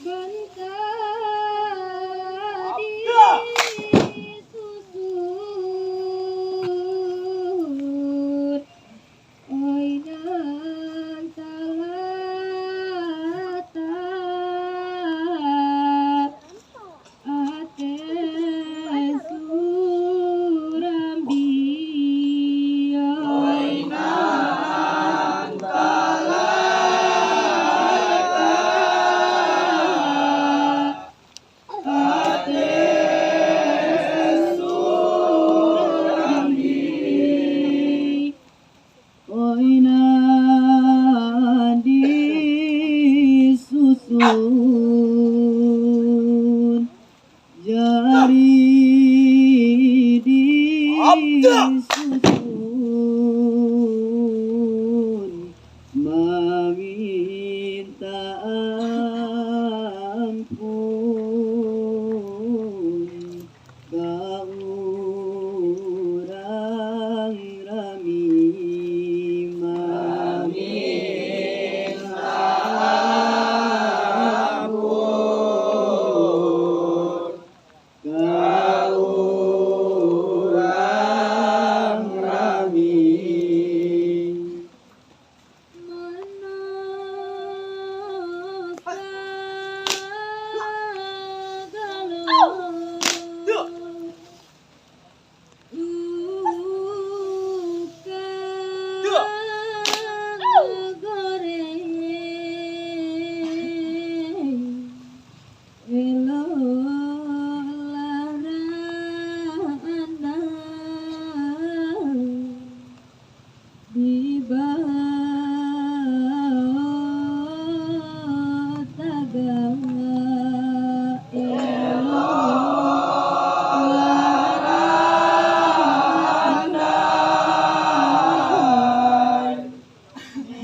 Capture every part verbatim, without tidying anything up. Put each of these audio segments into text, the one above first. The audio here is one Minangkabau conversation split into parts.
Mantadi susun, oi nan talatak ateh surambi, oi nan talatak ateh surambi, oi nan disusun jari disusun, mamintak ampun ka urang rami, mamintak ampun ka urang rami. Mano sagalo tukang goreng, eloklah randai di bawah tagak, eloklah randai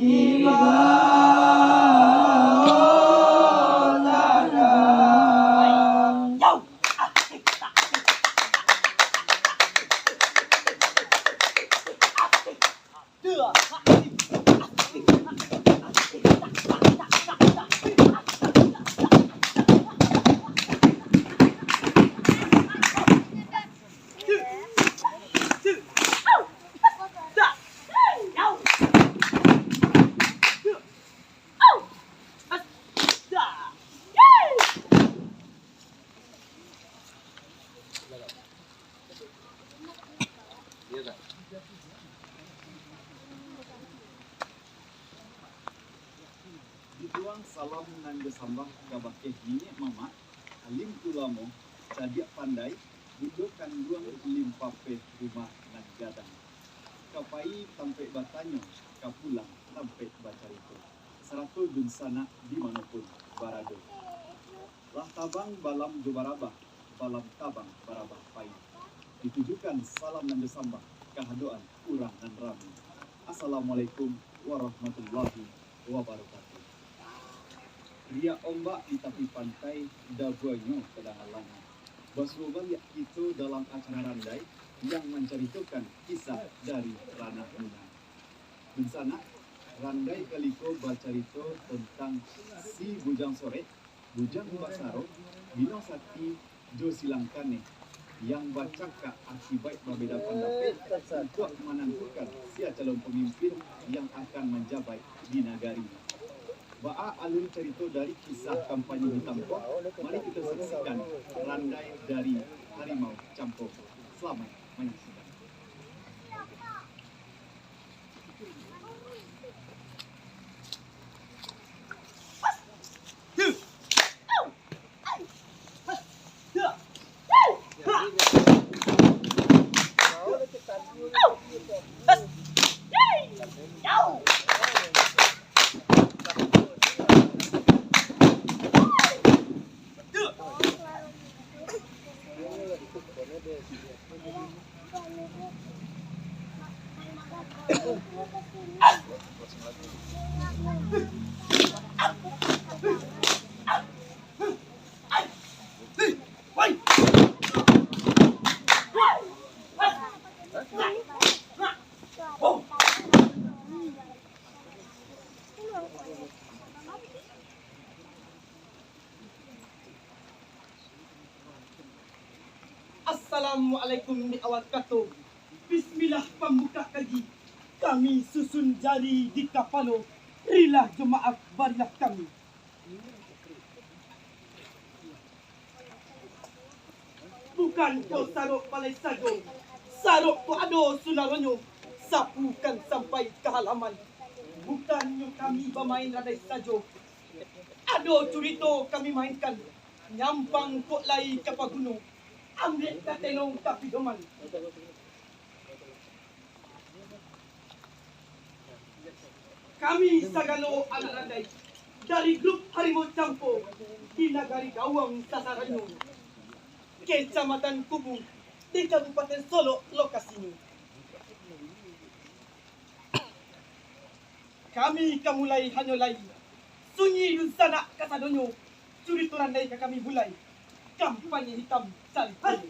di bawah tagak. Dituang salam nan jo sambah kabake niniak mamak, alim ulamo, cadiak pandai, bundo kanduang, limpapeh rumah nan gadang. Ka pai tampek batanyo, ka pulang tampek bacarito, sarato dunsanak di mano pun barado. Lah tabang balam jo barabah, balam tabang barabah pai. Ditujukan salam nan jo sambah ka hadoan urang nan rami. Assalamualaikum warahmatullahi wabarakatuh. Riak ombak di tapi pantai, dabuanyo tadanga langa. Basuo baliak kito dalam acara randai yang mancaritokan kisah dari Ranah Minang. Dunsanak, randai kali ko bacarito tantang si Bujang Sorek, Bujang Basaro, Bino Sati, jo Silang Kaneh, yang bacakak akibaik babeda pandapek untuak manantukan sia calon pamimpin yang akan manjabaik di nagari. Baa alun carito dari kisah kampanye hitam ko, mari kito saksikan randai dari Harimau Campong. Salamaik manyaksikan. Assalamualaikum di awal kato. Bismillah pambukak kaji. Kami susun jari di kapalo. Rilah jo maaf barilah kami. Bukan ko sarok balai sajo, sarok ko ado sunaronyo, sapu kan sampai ka halaman. Bukannyo kami bamain radai sajo, ado curito kami mainkan, nyampang kok lai ka paguno, ambiak ka tenong ka pidoman. Kami sagalo anak randai dari grup Harimau Campo di Nagari Gawang sasarannyo, Kecamatan Kubu di Kabupaten Solok lokasinyo. Kami ka mulai hanyo lai, sunyi dunsanak kasadonyo, curito randai ka kami mulai, kampanye hitam caliak.